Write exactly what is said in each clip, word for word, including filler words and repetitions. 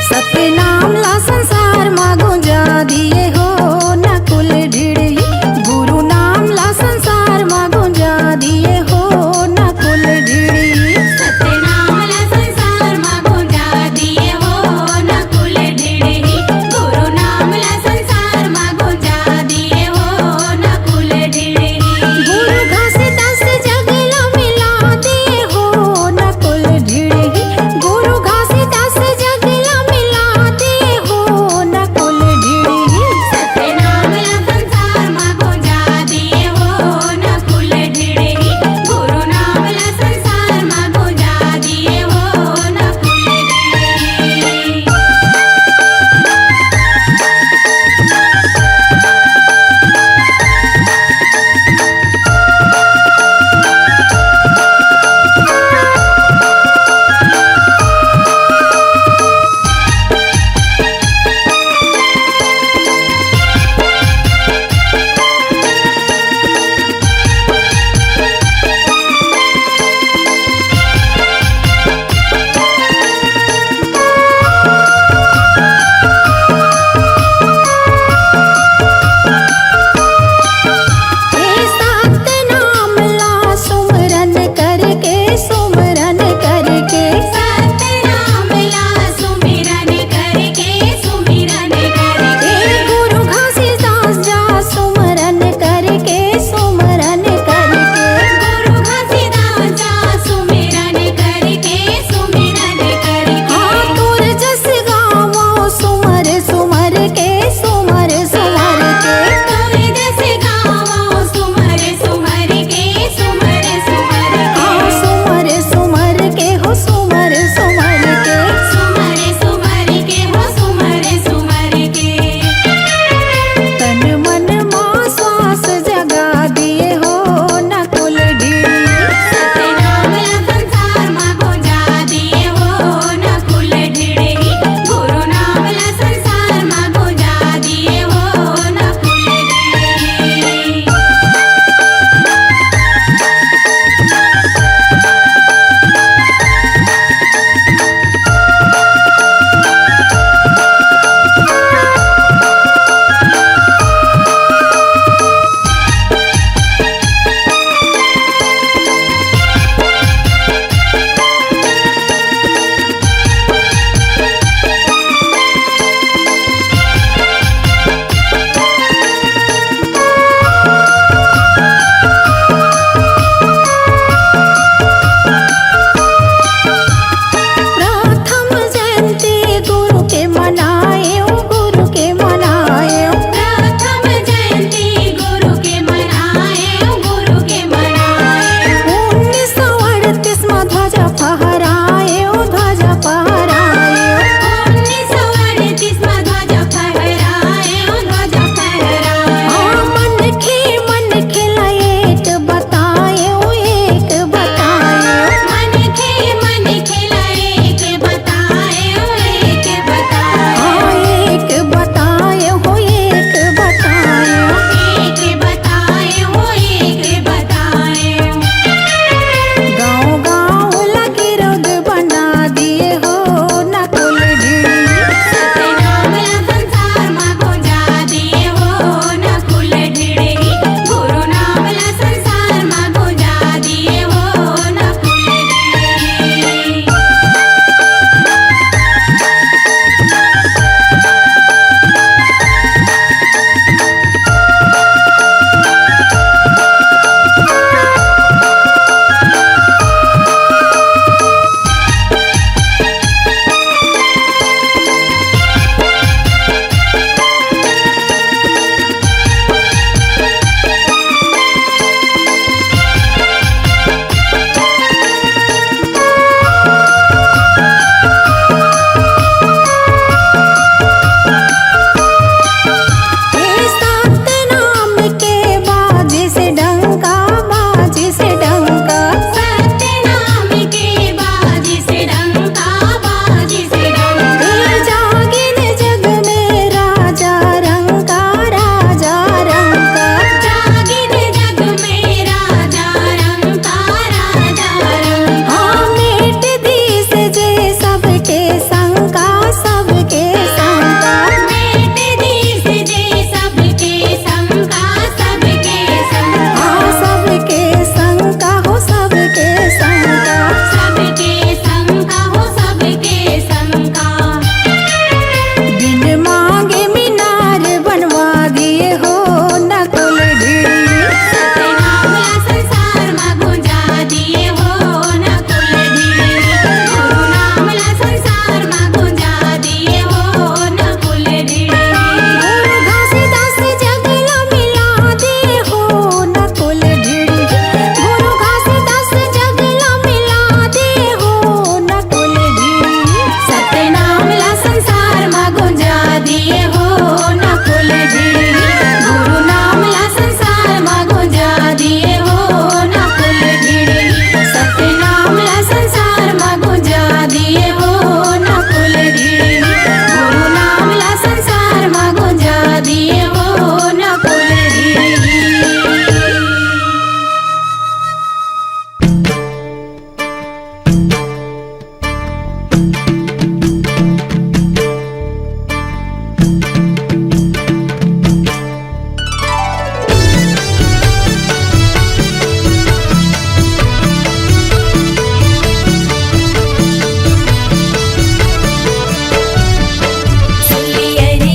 सतनाम ला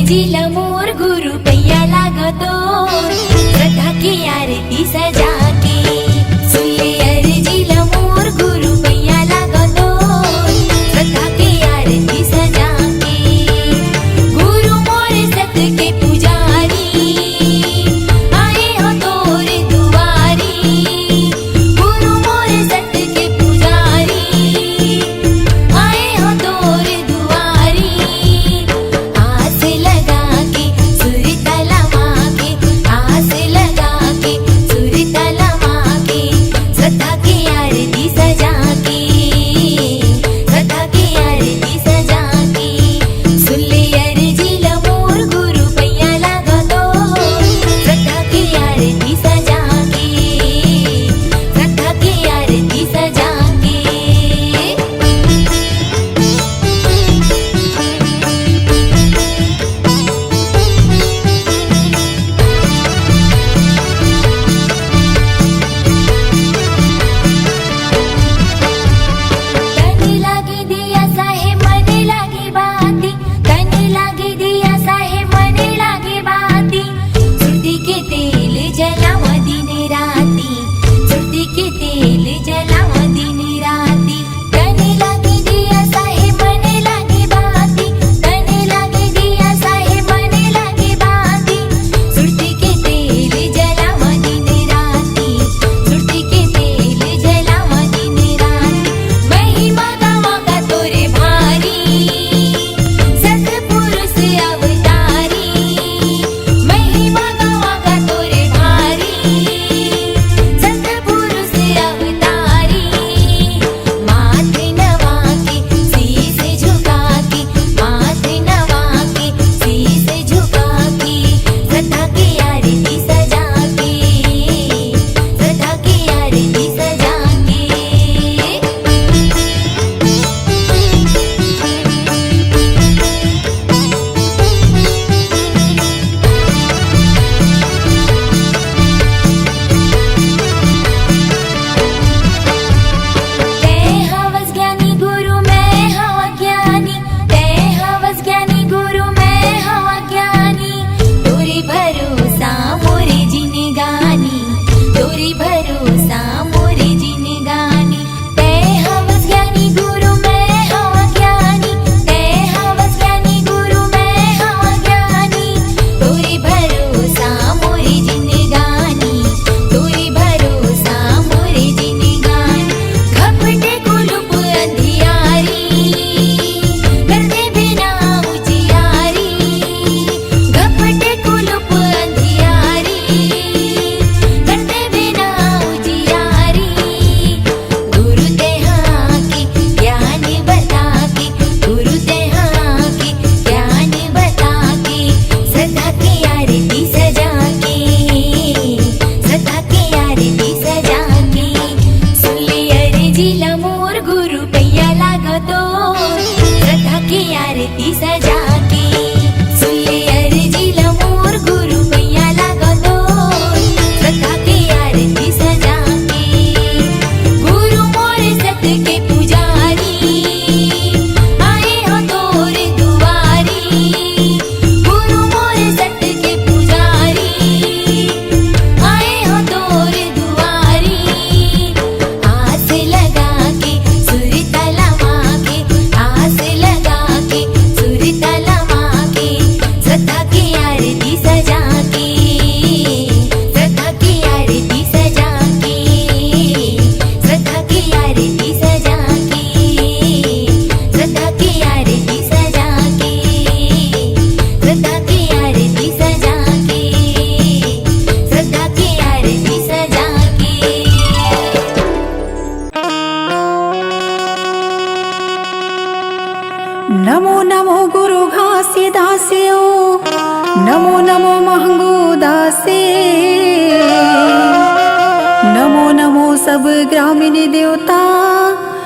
जिला मोर गुरु पैया लागतो, श्रद्धा के आरती सजा के। सुन ले अर्जी ला मोर गुरु पैया लागतो, श्रद्धा के आरती सजा के। गुरु मोर सत के पुजारी, आए हो तोर दुआरी। गुरु मोर सत के पुजारी, आए हो तोर दुआरी। आस लगा के सुरता ला माँ के, आस लगा के सुरता ला माँ के, श्रद्धा के आरती सजा के, श्रद्धा के आरती सजा के। सुन ले अर्जी ला मोर गुरु पैया लागतो, श्रद्धा के आरती सजा के, श्रद्धा के आरती सजा के। तन लागे दिया साहे मन लागे बाती, तन लागे दिया साहे मन लागे बाती। सुरती के तेल जलावा दिन राती, सुरती के तेल जलावा दिन राती। तन लागे दिया साहे मन लागे बाती, तन लागे दिया साहे मन लागे बाती। सुरती के तेल जलावा दिन राती, सुरती के तेल जलावा दिन राती। महिमा गावा का तोरे भारी, सतपुरुष अवतारी। महिमा गावा का तोरे भारी, सतपुरुष अवतारी। माथे नवा के, शीश झुका के, माथे नवा के, शीश झुका के, श्रद्धा के आरती सजा के, श्रद्धा के आरती सजा के। तैं हवस ज्ञानी गुरु मैं हवा ज्ञानी, तैं हवस ज्ञानी गुरु मैं हवा ज्ञानी। तोरे भरोसा मोरे जिनगानी, तोरे भरोसा मोरे जिनगानी। तैं हवस ज्ञानी गुरु मैं हवा ज्ञानी, तैं हवस ज्ञानी गुरु मैं हवा ज्ञानी। तोरे भरोसा मोरे जिनगानी, तोरे भरोसा मोरे जिनगानी। घपटे कुलुप अंधियारी, कर दे बिना उजियारी। घपटे कुलुप अंधियारी, कर दे बिना उजियारी। गुरु तें आके ज्ञान बता के, गुरु तें आके ज्ञान बता के, श्रद्धा के आरती सजा के, श्रद्धा के आरती सजा के। सुन ले अर्जी ला मोर गुरु पैया लागतो, श्रद्धा के आरती सजा के। सुन ले अर्जी ला मोर गुरु पैया लागतो, श्रद्धा के आरती सजा के। गुरु मोर सत के पुजारी, आए हो तोर दुआरी। गुरु मोर सत के पुजारी, आए हो तोर दुआरी। आस लगा के सुरता ला माँ के, आस लगा के सुरता ला माँ के, श्रद्धा के आरती सजा के, श्रद्धा के आरती सजा के, श्रद्धा के आरती सजा के, श्रद्धा के आरती सजा के, श्रद्धा के आरती सजा के, श्रद्धा के आरती सजा के। नमो नमो गुरु घासीदास ओ, नमो नमो महंगू दास। नमो नमो सब ग्रामीण देवता,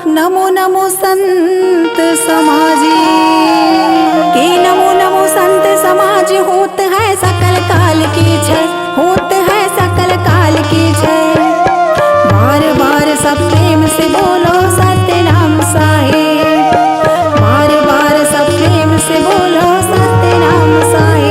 नमो नमो संत समाज के। नमो नमो संत समाज, होत है सकल काल के क्षय, होत है सकल काल के क्षय। बार बार सब प्रेम से बोलो सतनाम साहेब, बार बार सब प्रेम से बोलो सतनाम साहेब।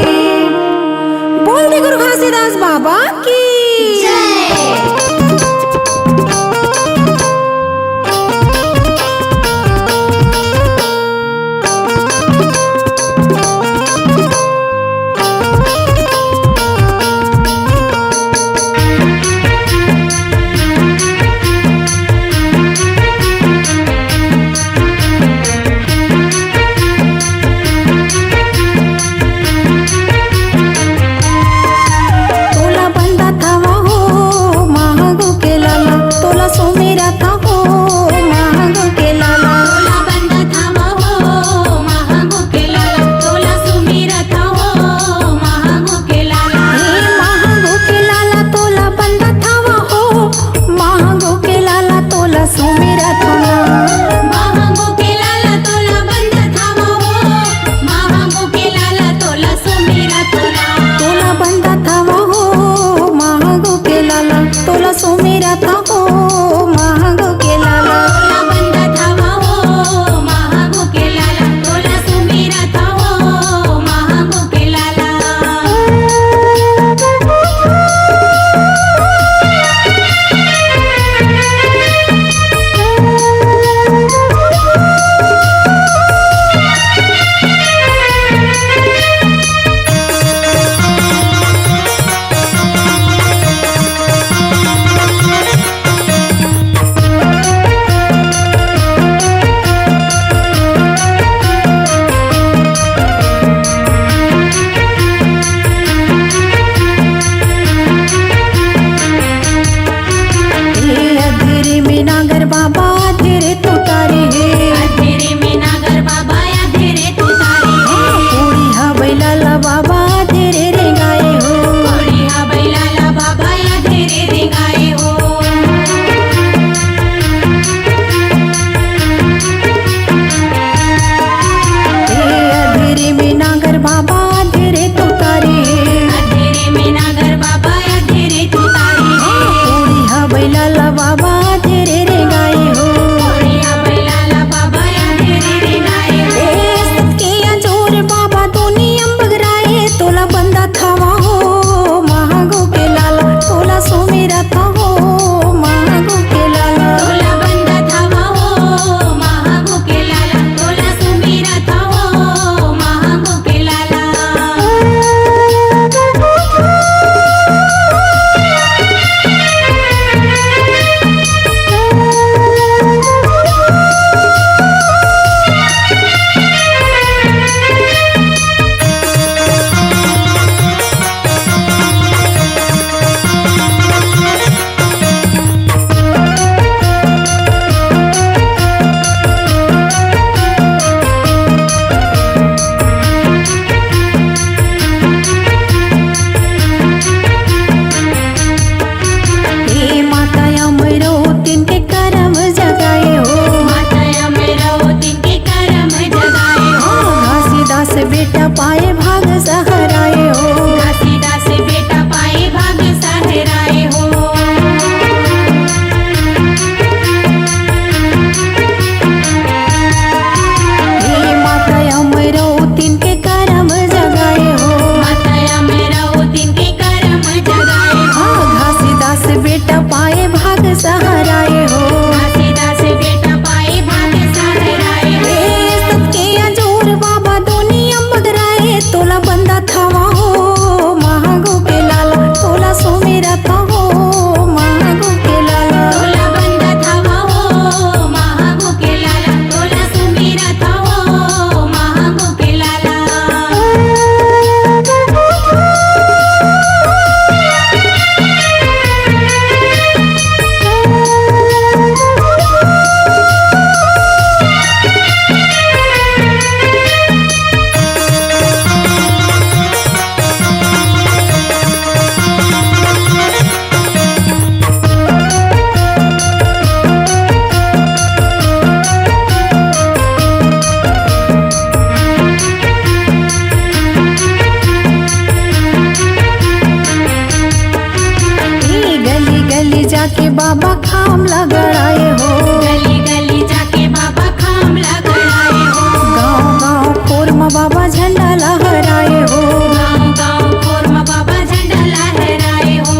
बाबा खाम ला गड़ाए हो। गली गली जाके बाबा खाम ला गड़ाए हो। गाँव गाँव खोर म बाबा झंडा लहराए हो। गाँव गाँव खोर म बाबा झंडा लहराए हो।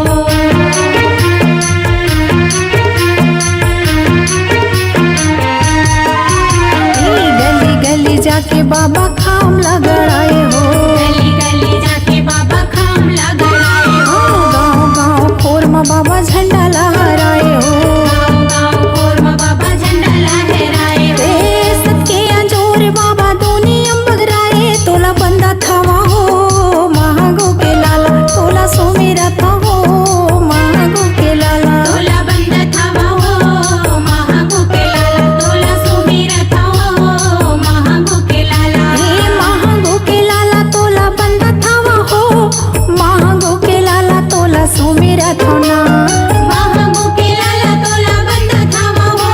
ए गली गली जाके बाबा खाम ला गड़ाए हो। गली गली जाके बाबा खाम ला गड़ाए हो। हाँ, गाँव गाँव खोर म बाबा झंडा लहराए हो। गाँव गाँव खोर म बाबा झंडा लहराए हो। ए सत के अंजोर बाबा दुनिया म बगराए, तोला बंदत हवा हो महागो के लाला, तोला सुमिरत हो महागो के लाला। तोला बंदत हवा हो महागो के लाला, तोला सुमिरत हो महागो के लाला। हे महागो के लाला, तोला बंदत हवा हो महागो के लाला, तोला सुमिरत हो ना। महागो के लाला, तोला बंदत हवा हो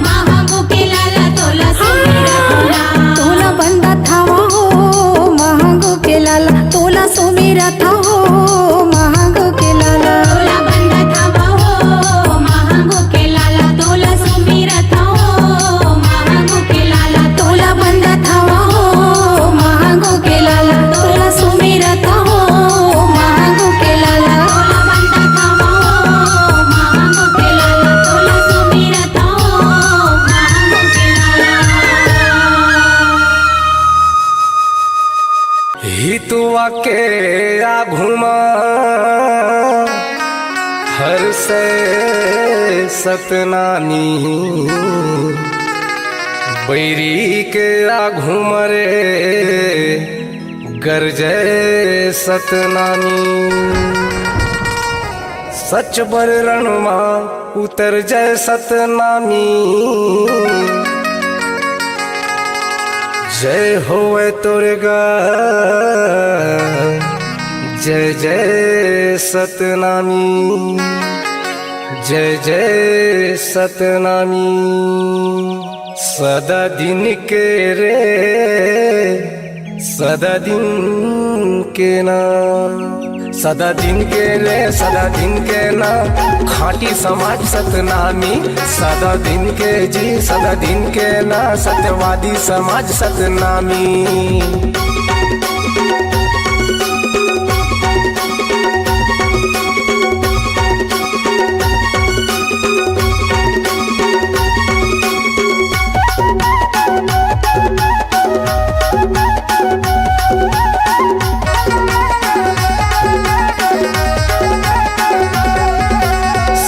महागो के लाला, तोला सुमिरत हो ना। तोला बंदत हवा हो महागो के लाला, तोला सुमिरत हो महागो के लाला। तोला बंदत हवा हो महागो के लाला, तोला सुमिरत हो महागो के लाला। तोला बंदत हवा हो महागो के लाला, तोला सुमिरत हो महागो के लाला। तोला बंदत हवा हो महागो के लाला, तोला सुमिरत हो महागो के लाला। हितवा के आघू म हरसय सतनामी, बैरी के आघू म रे गरजय सतनामी। सच बर रण म उतर जय सतनामी। जय होवय तोर गा, जय जय सतनामी, जय जय सतनामी। सदा दिन के रे, सदा दिन के ना, सदा दिन के रे, सदा दिन के ना, खांटी समाज सतनामी। सदा दिन के जी, सदा दिन के ना, सत्यवादी समाज सतनामी।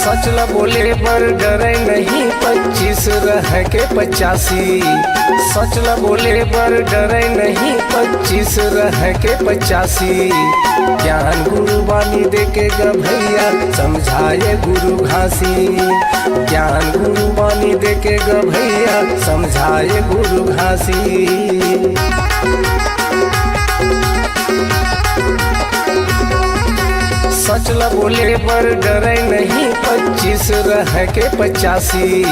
सच ल बोले बर डरय नहीं पच्चीस रह के पचासी। सच ल बोले बर डरय नहीं पच्चीस रह के पचासी। ज्ञान गुरु बानी देके ग भैया, समझाए गुरु घासी। ज्ञान गुरु बानी देके ग भैया, समझाए गुरु घासी। सच ल बोले बर डरय नहीं पच्चीस रह के पचासी।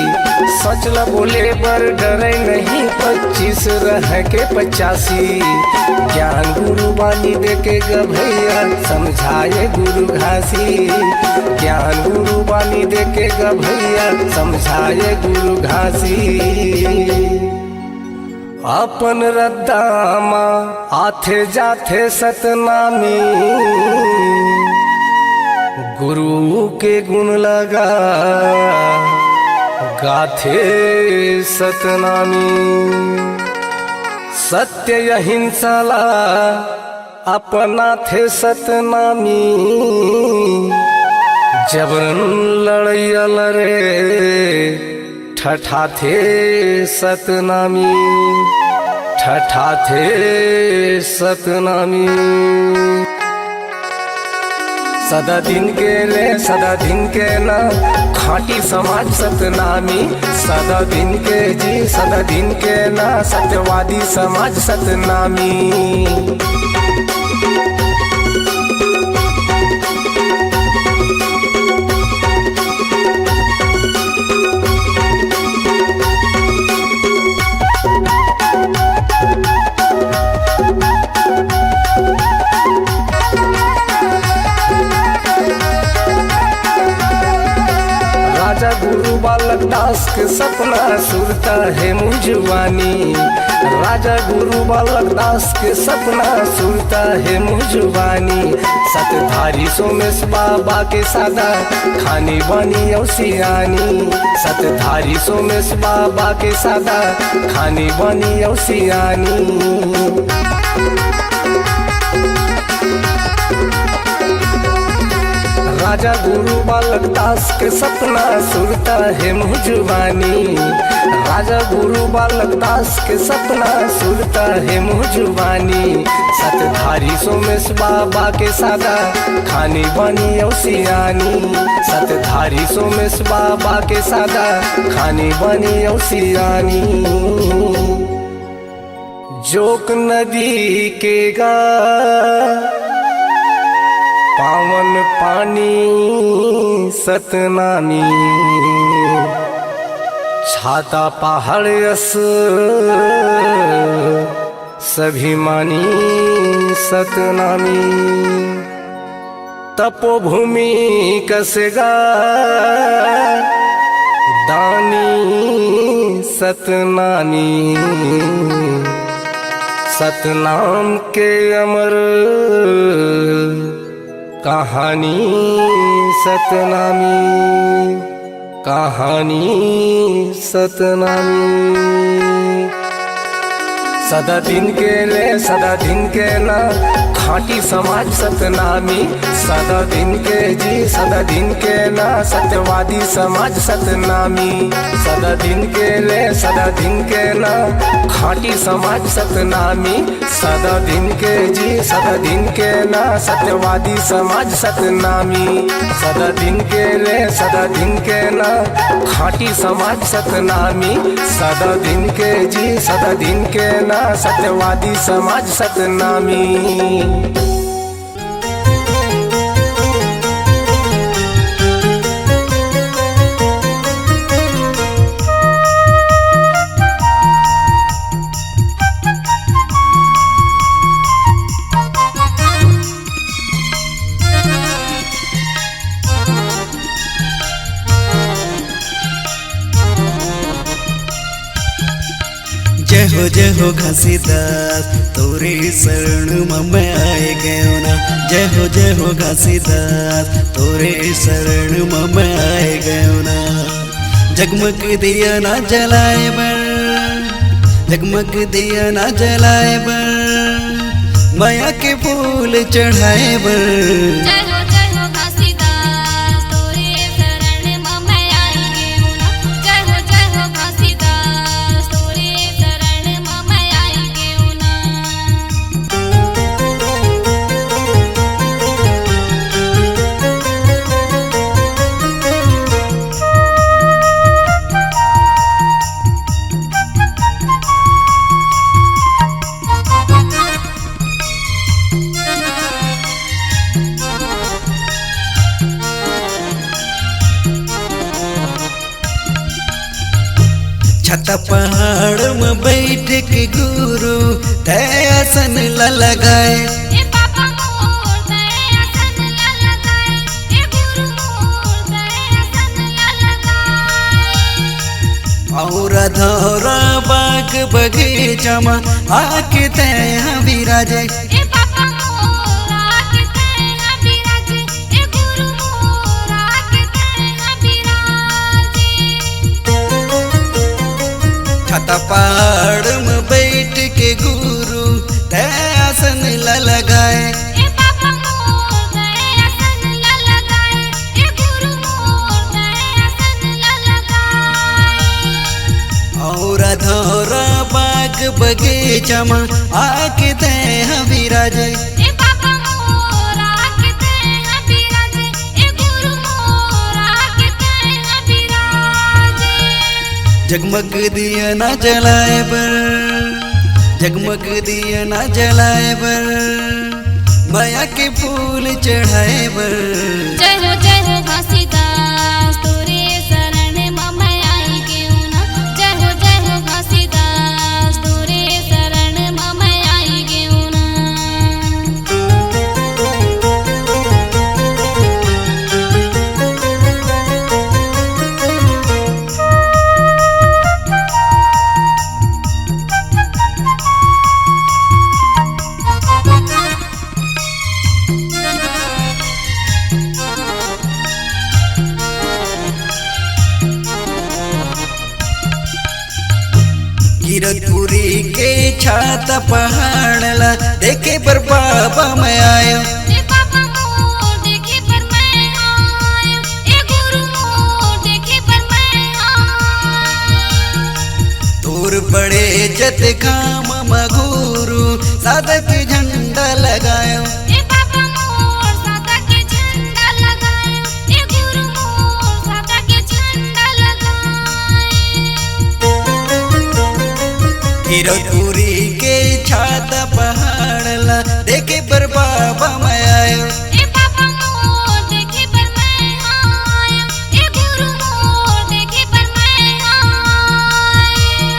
सच ल बोले बर डरय नहीं पच्चीस रह के पचासी। ज्ञान गुरु बानी देके ग भैया, समझाए गुरु घासी। ज्ञान गुरु बानी देके ग भैया, समझाए गुरु घासी। अपन रद्दा म आथे जाथे सतनामी, गुरु के गुण लगा गाथे सतनामी। सत्य अहिंसा ला अपनाथे सतनामी, जबरन लड़ैया ल रे ठठाथे सतनामी, ठठाथे सतनामी। सदा दिन के रे, सदा दिन के ना, खांटी समाज सतनामी। सदा दिन के जी, सदा दिन के ना, सत्यवादी समाज सतनामी। दास के सपना सुरता हे मुजुवानी, राजा गुरु बालक दास के सपना सुरता हे मुजुवानी। सतधारी सोमेश बाबा के सादा खानी बनी औ सियानी, सतधारी सोमेश बाबा के सादा खानी बनी औ सियानी। राजा गुरु बालक दास के सपना सुरता हे मुजुवानी, राजा गुरु बालक दास के सपना सुरता हे मुजुवानी। सतधारी सोमेश बाबा के सादा खानी बनी औ सियानी, सतधारी सोमेश बाबा के सादा खानी बनी औ सियानी। जोंक नदी के गा पावन पानी सतनामी, छाता पहाड़ अस सभिमानी सतनामी। तपोभूमि कस गा दानी सतनामी, सतनाम के अमर कहानी सतनामी, कहानी सतनामी। सदा दिन के ले, सदा दिन के ना, खांटी समाज सतनामी। सदा दिन के जी, सदा दिन के ना, सत्यवादी समाज सतनामी। सदा दिन के ले, सदा दिन के ना, खांटी समाज सतनामी। सदा दिन के जी, सदा दिन के ना, सत्यवादी समाज सतनामी। सदा दिन के ले, सदा दिन के ना, खांटी समाज सतनामी। सदा दिन के जी, सदा दिन के ना, सत्यवादी समाज सतनामी। जय हो, जय हो घासीदास, तोरे शरण म मैं आए गयो ना। जय हो, जय हो घासीदास, तोरे शरण म मैं आए गयो ना। जगमग दिया ना जलाए बर, जगमग दिया ना जलाए बर, मया के फूल चढ़ाए बर। जय हो, जय हो घासीदास, तोरे शरण म मैं आई गेंव ना। जय हो, जय हो घासीदास, तोरे शरण म मैं आई गेंव ना। छत पहाड़ म बैठ के गुरु तै आसन ल लगाए। ए बाबा मोर तै आसन ल लगाए, ए गुरु मोर तै आसन ल लगाए। अउ धौरा बाग बगीचा म आके तै ह बिराजे। ए बाबा मोर आके तै ह बिराजे, ए गुरु मोर आके तै ह बिराजे। छत पहाड़ म बैठ के गुरु तै आसन ल लगाए। ए बाबा मोर तै आसन ल लगाए, ए गुरु मोर तै आसन ल लगाए। अउ धौरा बाग बगीचा म आके तै ह बिराजे। ए बाबा मोर आके तै ह बिराजे, ए गुरु मोर आके तै ह बिराजे। जगमग दिया ना जलाए बर, जगमग दिया ना जलाए बर, मया के फूल चढ़ाए बर। जय हो, जय हो घासीदास, तोरे शरण म मैं आई गेंव ना। जय हो, जय हो घासीदास, तोरे शरण म मैं आई गेंव ना। त पहाड़ ला देखे बर बाबा मैं आयो। ए बाबा मोर देखे बर मैं आयो, ए गुरु मोर देखे बर मैं आयो। तोर बड़े जत घाम म गुरु सादा के झंडा लगायो। ए बाबा मोर सादा के झंडा लगायो, ए गुरु मोर सादा के झंडा लगायो। गिरौदपुरी के छाता पहाड़ ला देखे बर बाबा मैं आयो। ए बाबा मोर देखे बर मैं आयो, ए गुरु मोर देखे बर मैं आयो।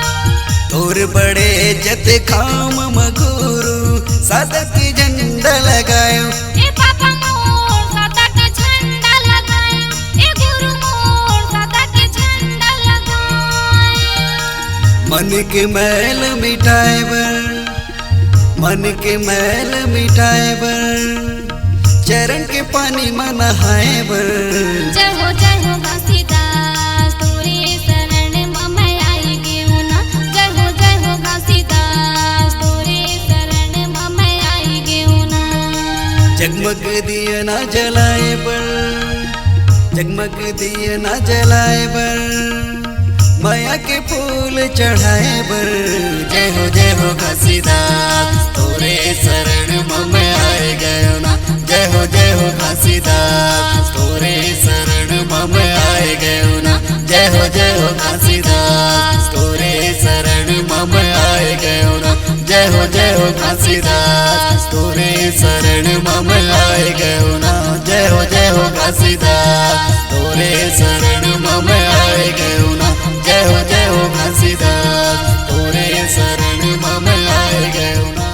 तोर बड़े जत घाम म गुरु सादा के झंडा लगायो। ए बाबा मोर सादा के झंडा लगायो, ए गुरु मोर सादा के झंडा लगायो। मन के मैल मिटाए बर, मन के मैल मिटाए बर, चरण के पानी म नहाए बर। जय हो जय हो घासीदास तोरे शरण म मैं आई गेहूं ना। जय हो जय हो घासीदास तोरे शरण म मैं आई गेहूं ना। जगमग दिया ना जलाए बर, जगमग दिया ना जलाए बर, मया के फूल चढ़ाए बर। जय हो जय हो घासीदास तोरे शरण म मैं आए गयो ना। जय हो जय हो घासीदास तोरे शरण म मैं आए गयो ना। जय हो जय हो घासीदास तोरे शरण म मैं आए गयो ना। जय हो जय हो घासीदास तोरे शरण म मैं आए गयो ना। जय हो जय हो घासीदास तोरे शरण म मैं आए गयो ना। जय हो जय हो घासीदास तोरे शरण म मैं आए गयो ना।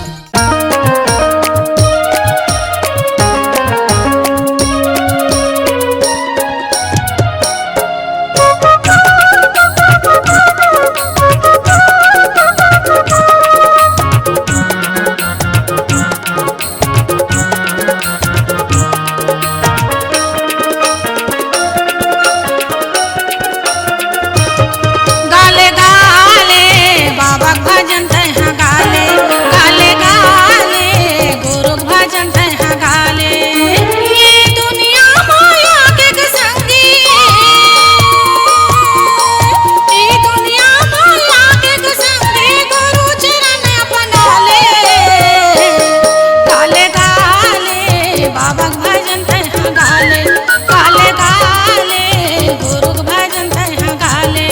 गाले गाले बाबा भजन तैहा गाले, गाले गाले गुरु भजन तैहा गाले। ये दुनिया माया के संगी, ये दुनिया माया के संगी गुरु चरण अपना ले। गाले गाले बाबा भजन तैहा गाले, गाले गाले गुरु भजन तैहा गाले।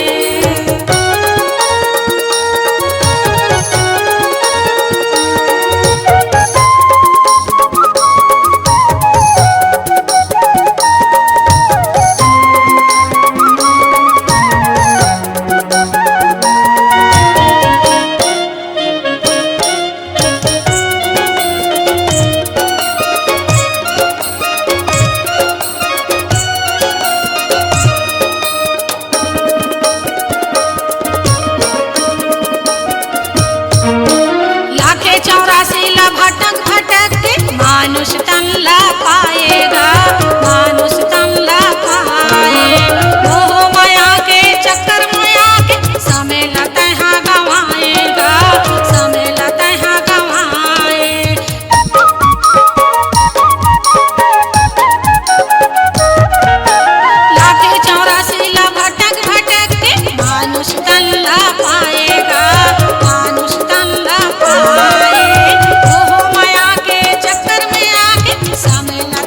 लाखे चौरासी ला भटक भटक के मानुष तन ला पाएगा, मानुष तन ला पाए। मोह माया के चक्कर माया के समय ला तैहा गवाएगा, समय ला तैहा गवाए। लाखे चौरासी ला भटक भटक के मानुष तन ला पाएगा, मानुष तन ला पाए। मोह माया के चक्कर में आके समय ला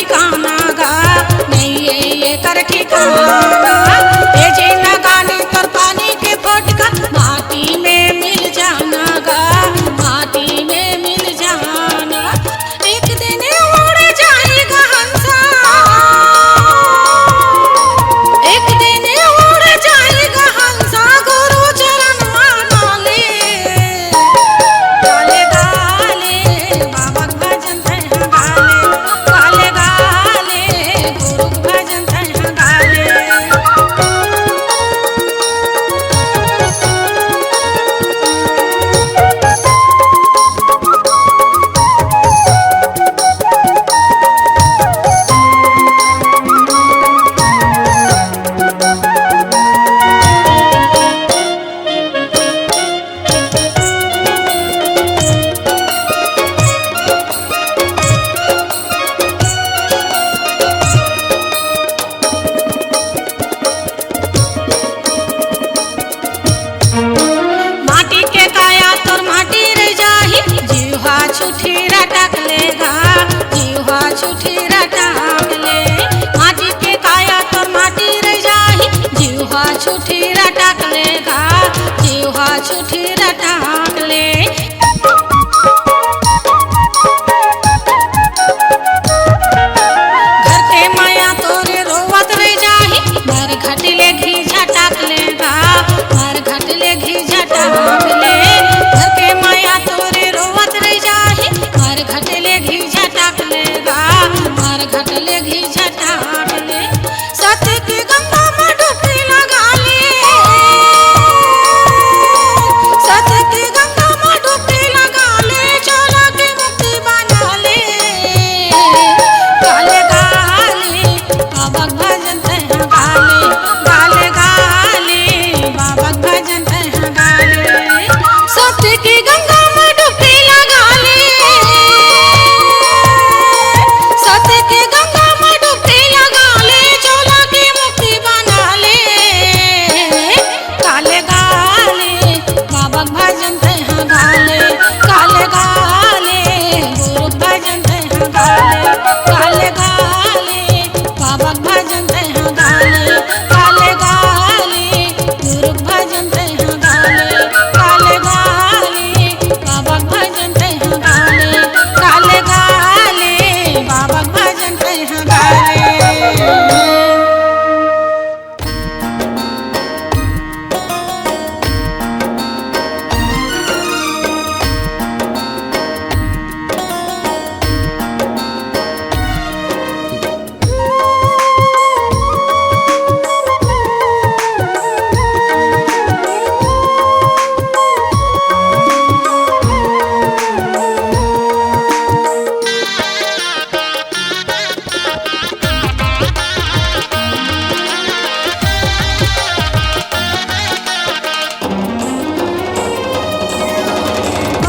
ठिकाना गा, नइये एकर ठिकाना। ए जिनगानी तोर पानी के फोटका, माटी में मिल जाना गा, माटी में मिल जाना। एक दिन उड़ जाही गा हंसा, एक दिन उड़ जाही गा हंसा, गुरु चरण मा डाले। गाले गाले बाबा भजन तैं हा गाले, गाले गाले गुरु भजन तैं हा गाले। माटी के काया तोर माटी रह जाही, जीवा छुट्टी रटक लेगा, जीवा छुट्टी रटक ले। माटी के काया तोर माटी रह जाही, जीवा छुट्टी रटक लेगा, जीवा छुट्टी रटक ले। घर के माया तोरे रोवत रह जाही, मरघट ले घी झटक लेगा, मरघट ले घी झटक ले। घर के माया तोरे रोवत रह जाही, मरघट ले घी झटक लेगा, मरघट ले घी झटक ले। सत्य के गंगा में डुबकी लगा ले, सत्य के गंगा में डुबकी लगा ले, चोला के मुक्ति बना ले। गाले गाले बाबा भजन तैं हा गाले, गाले गाले बाबा भजन तैं हा गाले। सत्य के गंगा में डुबकी लगा ले, सत्य के गंगा में डुबकी लगा ले, चोला के मुक्ति बना ले। गाले गाले बाबा भजन तैं हा गाले, गाले गाले गुरु भजन तैं हा गाले, गाले गाले बाबा भजन तैं हा गाले, गाले गाले गुरु भजन तैं हा गाले, गाले गाले बाबा भजन तैं हा गाले, गाले गाले बाबा भजन तैं हा गाले।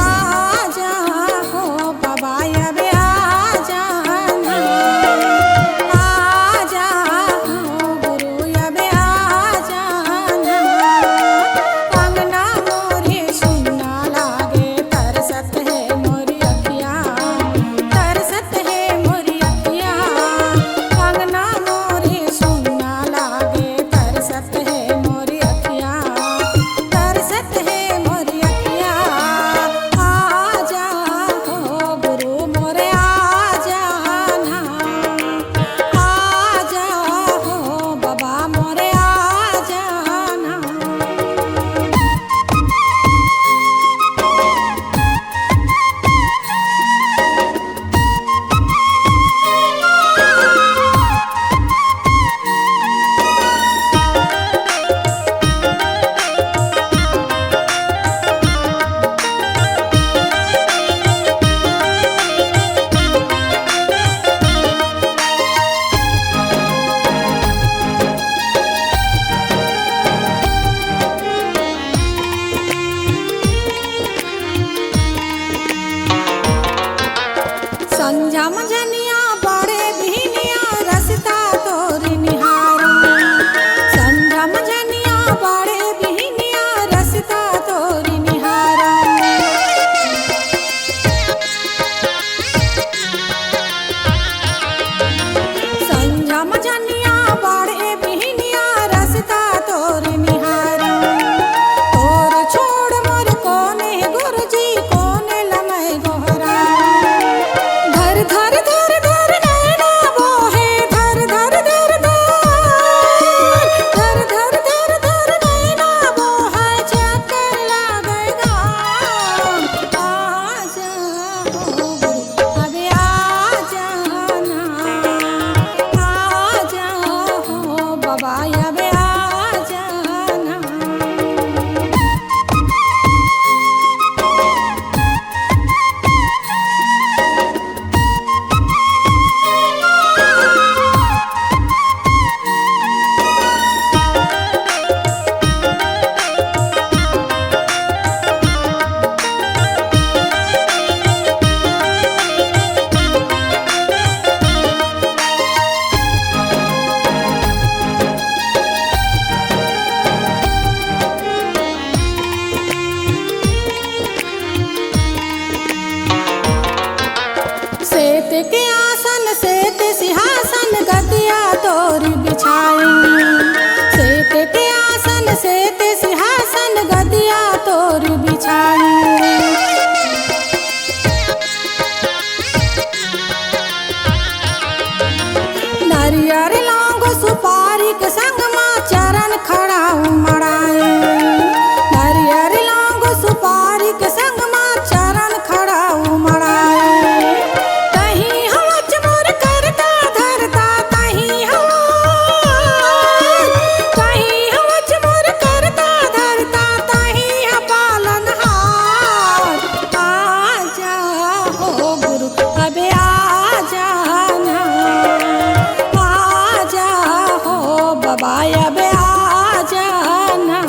आजा हो बाबा, अबे आजा ना। आजा हो गुरु, अबे आजा ना। अंगना मोरे सुन्ना लागे, तरसत हे मोरी अखियाँ, तरसत हे मोरी अखियाँ। अंगना मोरे सुन्ना लागे, तरसत हे मोरी अखियाँ, तरसत हे मोरी अखियाँ। आजा हो गुरु मोरे, आजा ना। आजा हो बाबा मोरे, आजा ना। संझा मंझनिया बड़े बिहनिया रस्ता तोर निहारा। संझा मंझनिया बड़े बिहनिया रस्ता तोर निहारा। नरियर लौंग सुपारी के संग मा चरण खड़ा उमड़ाए। नरियर लौंग सुपारी के संग मा चरण खड़ा उमड़ाए। तहीं हवच मोर करता धरता, तहीं हवच, तहीं हवच मोर करता धरता, तहीं ह पालनहार। आजा हो गुरु, अबे आ जाना, आजा हो बाबा, अबे आ जाना।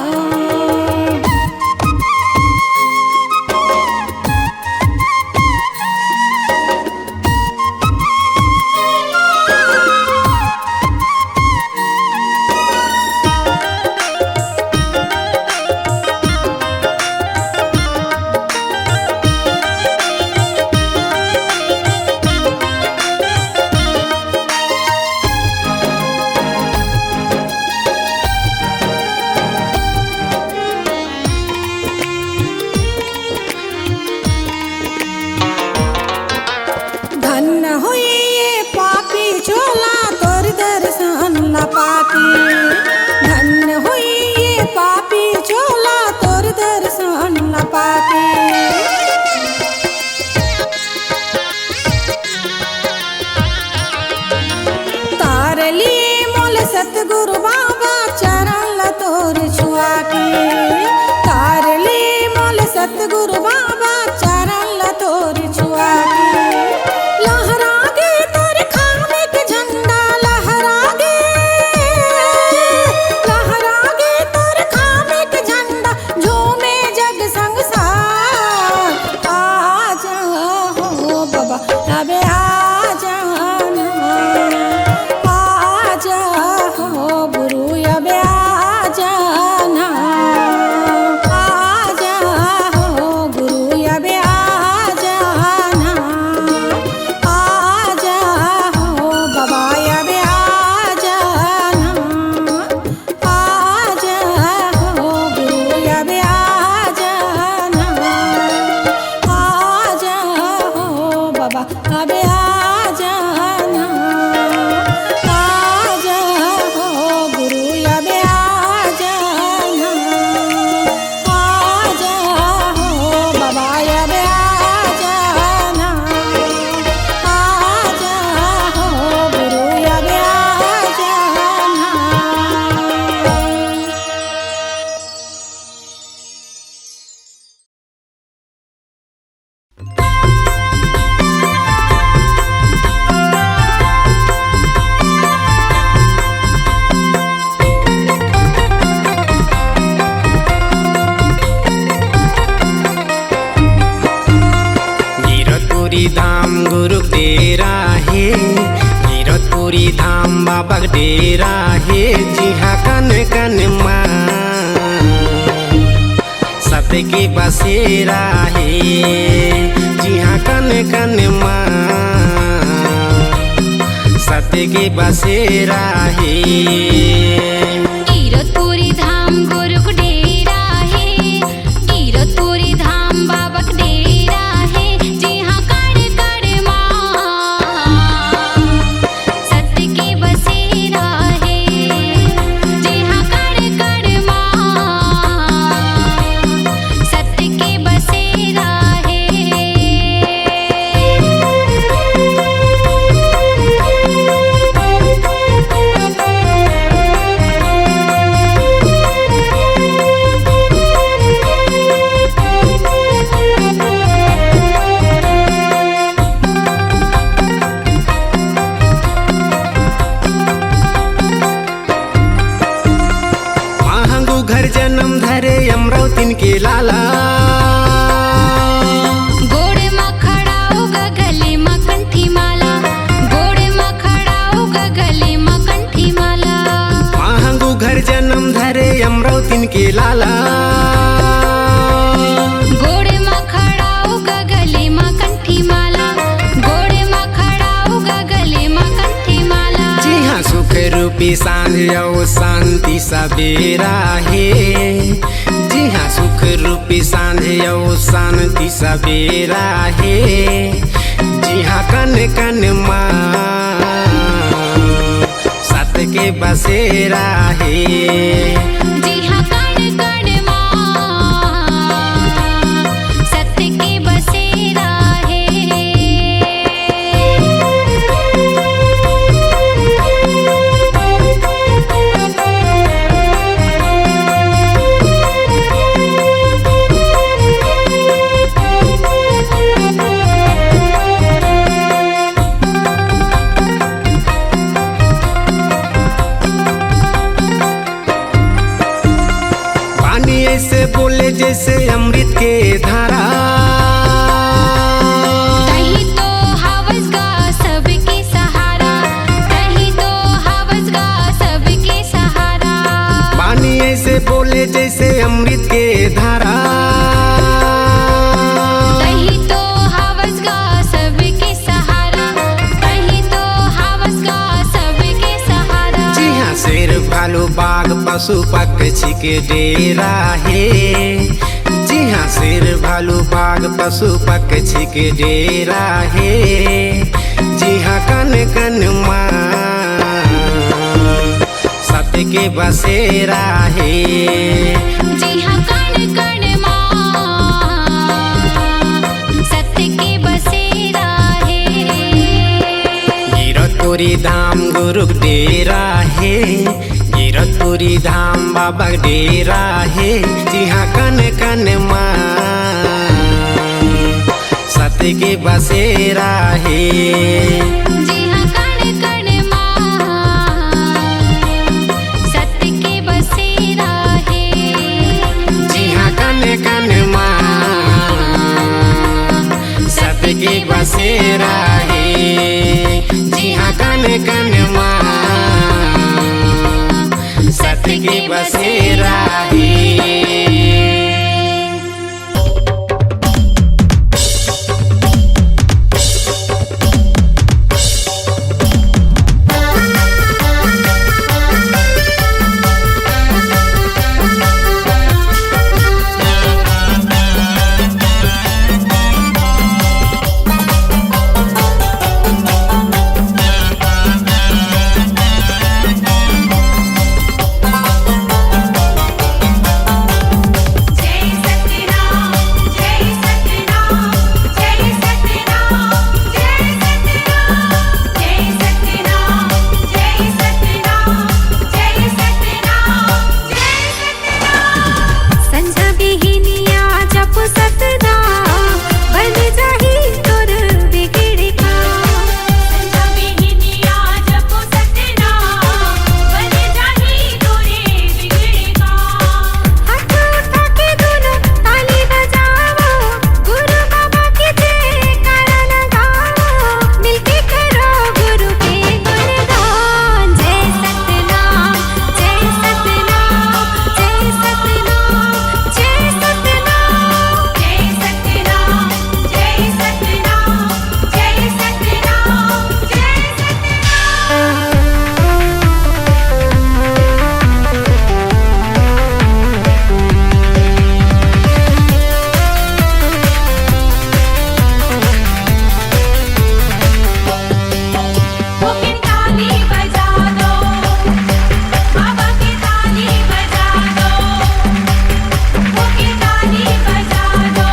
धन्य होई ये पापी चोला तोर दर्शन ला पाके। धन्य होई ये पापी चोला तोर दर्शन ला पाके। तार लिए मोल सतगुरु बाबा चरण ला तोर छुआ के। तार लिए मोल सतगुरु बाबा चरण ला तोर छुआ के। लहरा गे तोर खामे के झंडा, लहरा गे, लहरा गे तोर खामे के झंडा, झूमे जग संसार। आजा हो बाबा, अबे आ जाना, आजा हो गुरु, अबे आ जाना, आजा हो गुरु, अबे आ जाना, आजा हो बाबा, अबे आ जाना। आजा हो गुरु, अबे आ जाना। आजा हो बाबा, अबे आ जाना। आजा हो गुरु, अबे आ जाना। आजा हो बाबा, अबे आ जाना। आजा हो गुरु, अबे आ जाना। गिरतपुरी धाम गुरु डेरा हे, गिरतपुरी धाम बाबा डेरा हे, जिहाँ कन कन मा सत्य के बसेरा हे, जिहाँ कन कन मा सत्य के बसेरा हे। गिरतपुरी धाम गुरुक डेरा हे, गिरतपुरी धाम बाबक डेरा हे, जिहाँ कण कण मा सत्य के बसेरा हे, जिहाँ कण कण मा सत्य के बसेरा हे। महंगू घर जनम धरे अमरावतीन के लाला। गोड़े म खड़ा होगा गले म कंठी माला, गोड़े म खड़ा होगा गले म कंठी माला। महंगू घर जनम धरे अमरावतीन के लाला। गोड़े म खड़ा होगा गले म कंठी माला, गोड़े म खड़ा होगा गले म कंठी माला। जिहाँ सुख रूपी सांझ अउ शांति सबेरा हे, जिहाँ सुख रूपी सांझ अउ शांति सबेरा हे, जिहाँ कन कन मा तेरा हे। जिहाँ कण कण मा सत्य के बसेरा हे। पानी ऐसे बोले जैसे अमृत के धारा। तहीं तो हवस गा सबके सहारा, तहीं तो हवस गा सबके सहारा। पानी ऐसे बोले जैसे अमृत के धारा। तहीं तो हवस गा सबके सहारा, तहीं तो हवस गा सबके सहारा। जिहाँ शेर भालू बाघ पशु पक्षी के डेरा हे, जिहाँ शेर भालू बाघ पशु पक्षी के डेरा हे, जिहाँ कण कण मा सत्य के बसेरा हे। जिहाँ कण कण मा सत्य के बसेरा हे। गिरौदपुरी धाम गुरु के डेरा हे, गिरौदपुरी धाम बाबा के डेरा हे, जिहाँ कण कण मा सत्य के बसेरा हे। जिहाँ कण कण मा सत्य के बसेरा हे। जिहाँ कण कण मा सत्य के बसेरा हे। जिहाँ कण कण मा सत्य के बसेरा हे। संझा बिहिनिया जपो सतनाम, बन जाही तोर बिगड़े काम। संझा बिहिनिया जपो सतनाम, बन जाही तोरे बिगड़े काम। हाथ उठा के दोनों ताली बजावो, गुरु बाबा के जयकारा लगावो, मिलके करो गुरु के गुणगान। जय सतनाम, जय सतनाम, जय सतनाम, जय सतनाम। जय सतनाम, जय सतनाम, जय सतनाम, जय सतनाम। ओके ताली बजा दो, बाबा की ताली बजा दो। ओके ताली बजा दो,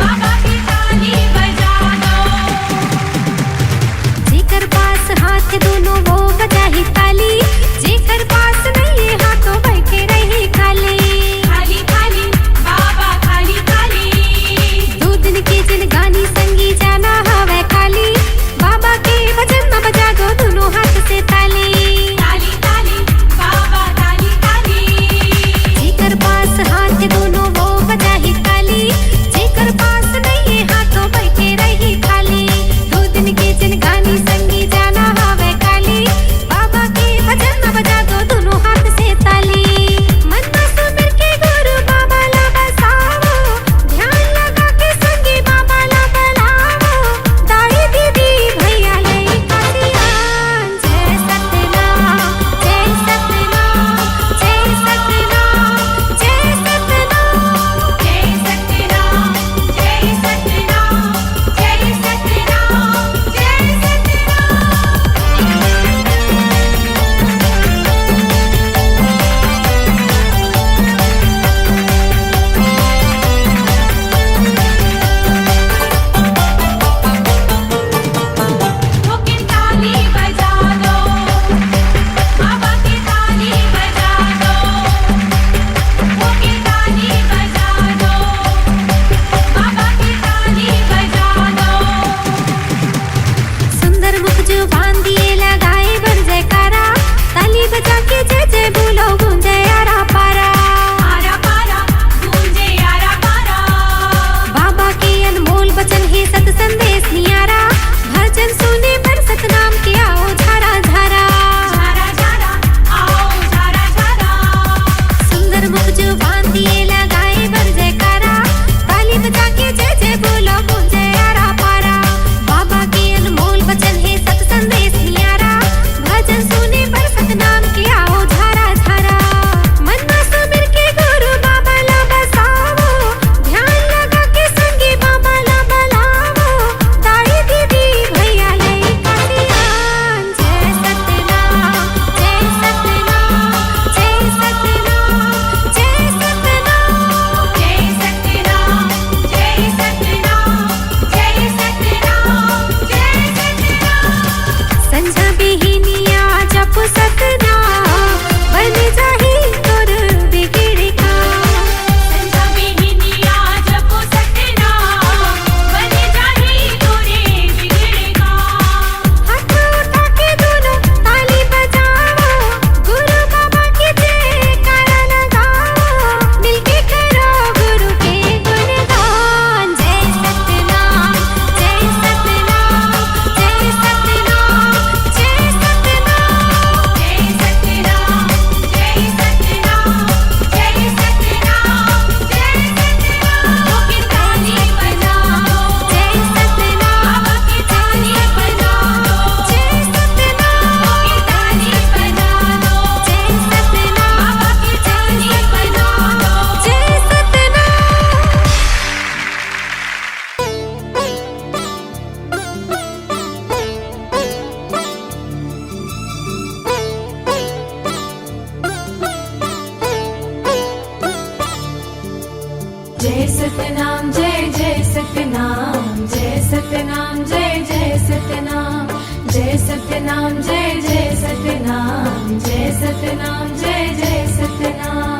बाबा की ताली बजा दो। जेकर पास हाथ दोनों वो बजाही ताली, जेकर पास नहीं है हाथ तो बैठे रही खाली। खाली, खाली, बाबा खाली, खाली। दो दिन के जिनगानी संगी जाना हवे खाली। बाबा के भजन में बजा दो दोनों हाथ से ताली। ताली, ताली, बाबा ताली, ताली। जेकर पास हाथ दोनों वो बजाही ताली, जेकर पास नहीं है हाथ तो बैठे रही खाली। दो दिन के जिनगानी संगी जाना हवे खाली। बाबा के भजन बांध दिए लगाए बर जयकारा, ताली बजा के जय जय बोलो गूंजे आरा पारा। आरा पारा, गूंजे आरा पारा। बाबा के अनमोल वचन हे सत संदेश नियारा, भजन सुने बर सतनाम के आओ झारा झारा। झारा झारा, आओ झारा झारा। सुंदर मुख जो बांध दिए लगाए बर जयकारा, ताली बजा के जय जय बोलो गूंजे आरा पारा। बाबा के अनमोल वचन हे सत संदेश नियारा, भजन सुने बर सतनाम के आओ झारा झारा। मन मा सुमिर के गुरु बाबा ला बसावो, ध्यान लगा के संगी बाबा ला बलावो, दाई दीदी भैया लइका सियान। जय सतनाम, जय सतनाम, जय सतनाम, जय सतनाम, जय सतनाम, जय सतनाम, जय सतनाम, जय सतनाम। संझा बिहिनिया जपो सतनाम, बन जाही तोर बिगड़े काम। संझा बिहिनिया जपो सतनाम, बन जाही तोरे बिगड़े काम। हाथ उठा के दोनों ताली बजाओ, गुरु बाबा के जयकारा लगाओ, मिलके करो गुरु के गुणगान। जय सतनाम, जय सतनाम, जय सतनाम, जय सतनाम, जय सतनाम, जय सतनाम, जय सतनाम, जय सतनाम। जय सतनाम, जय जय सतनाम, जय सतनाम, जय जय सतनाम, जय सतनाम, जय जय सतनाम, जय सतनाम, जय जय सतनाम।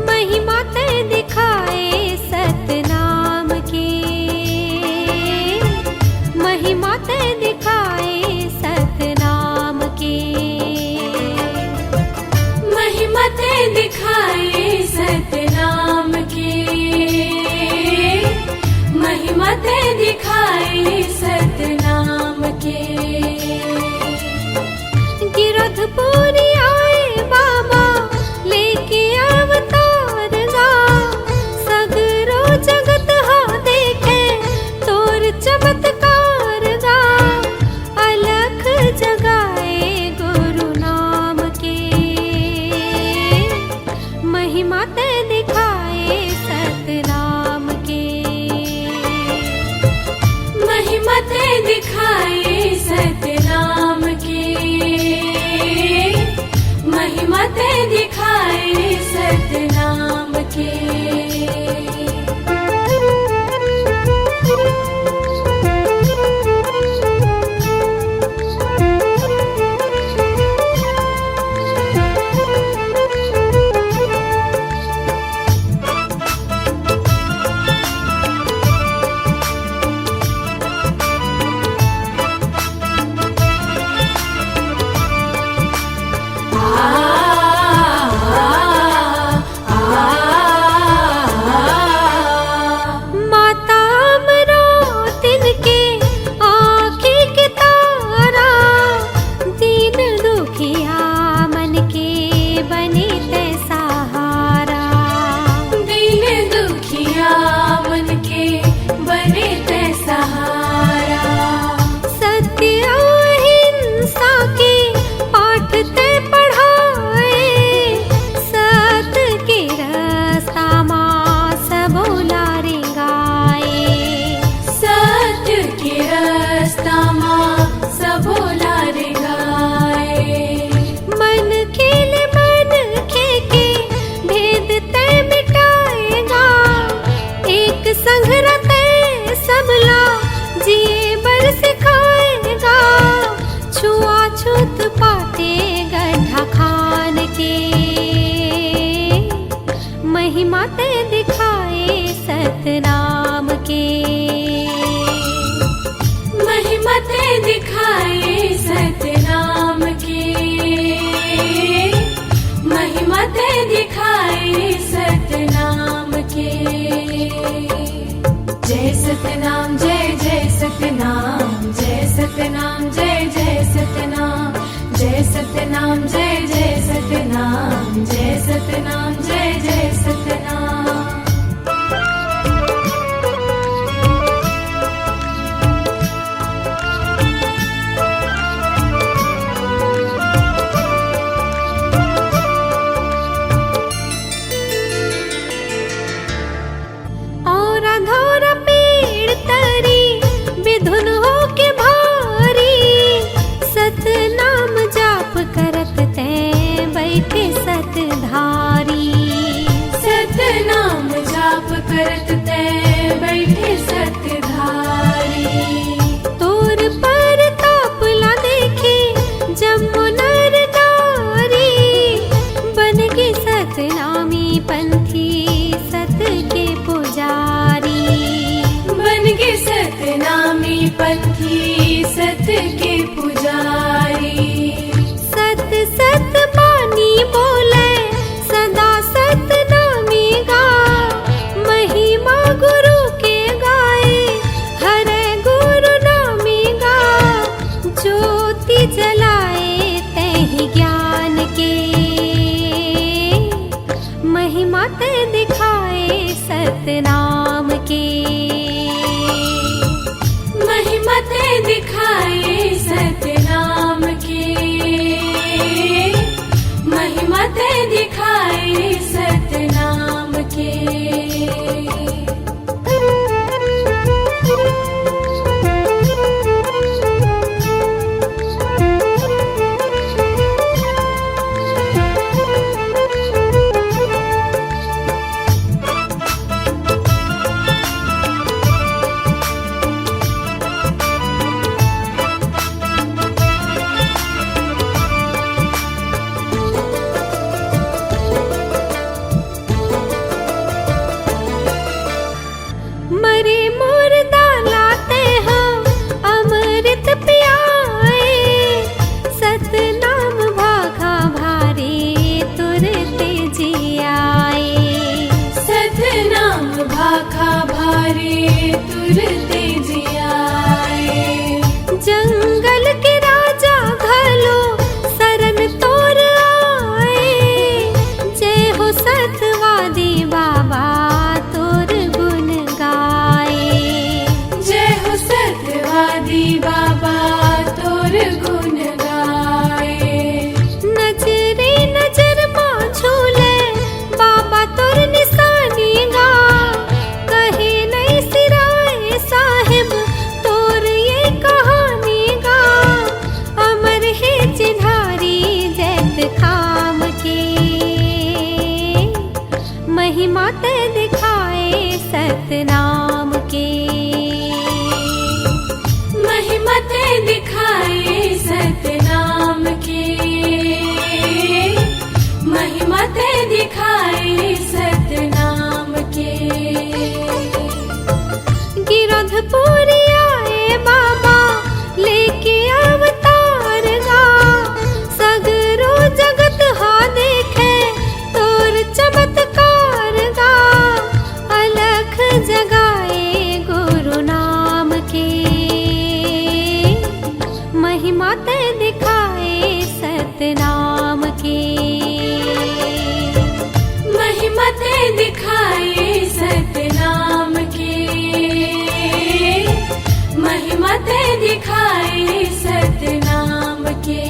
महिमा तैं दिखाए सतनाम के, महिमा तैं दिखाए सतनाम के। नाम जय जय सतनाम, जय सतनाम जय जय सतनाम, जय सतनाम जय जय सतनाम। औरा धौरा पेड़ तरी बिधुन होके भारी, सतनाम जाप करत तैं बैठे सतधारी। सतनाम जाप करत तैं बैठे सतधारी। तोर परताप ला देखे जम्मो नर नारी, बन गे सतनामी पंथी सत के पुजारी। बन गे सतनामी पंथी सत के पुजारी। सत सत बानी बोले सदा सतनामी गा, महिमा गुरु के गाए हरे गुरु नामी गा। ज्योति जलाए तैं ही ज्ञान के, महिमा तैं दिखाए सतनाम के। महिमा तैं दिखाए सतनाम के, महिमा तैं दिखाए सतनाम के। मरे मुर्दा ला तैं हा अमृत पियाए, सतनाम भाखा भारी तुरते जियाए। सतनाम भाखा भारी तुरते जियाए। जंगल के राजा घलो सरन तोर आए। जय हो सतवादी बाबा तोर गुण गाए। जय हो सतवादी बाबा तोर गुण गाए। नजरे नजर मा झूले बाबा तोर निशानी गा। कहे नहीं सिराए साहेब तोर ये कहानी गा। अमर हे चिन्हारी जैतखाम के, महिमा तैं दिखाए सतनाम के। महिमा तैं दिखाए सतनाम के, महिमा तैं दिखाए सतनाम के। गिरधपुरी आए बाबा लेके अवतार गा, सगरो जगत हा देखे तोर चमत्कार गा। अलख जगाए गुरु नाम के, महिमा तैं दिखाए सतनाम के। महिमा तैं दिखाए सतनाम के, महिमा तैं दिखाए सतनाम के।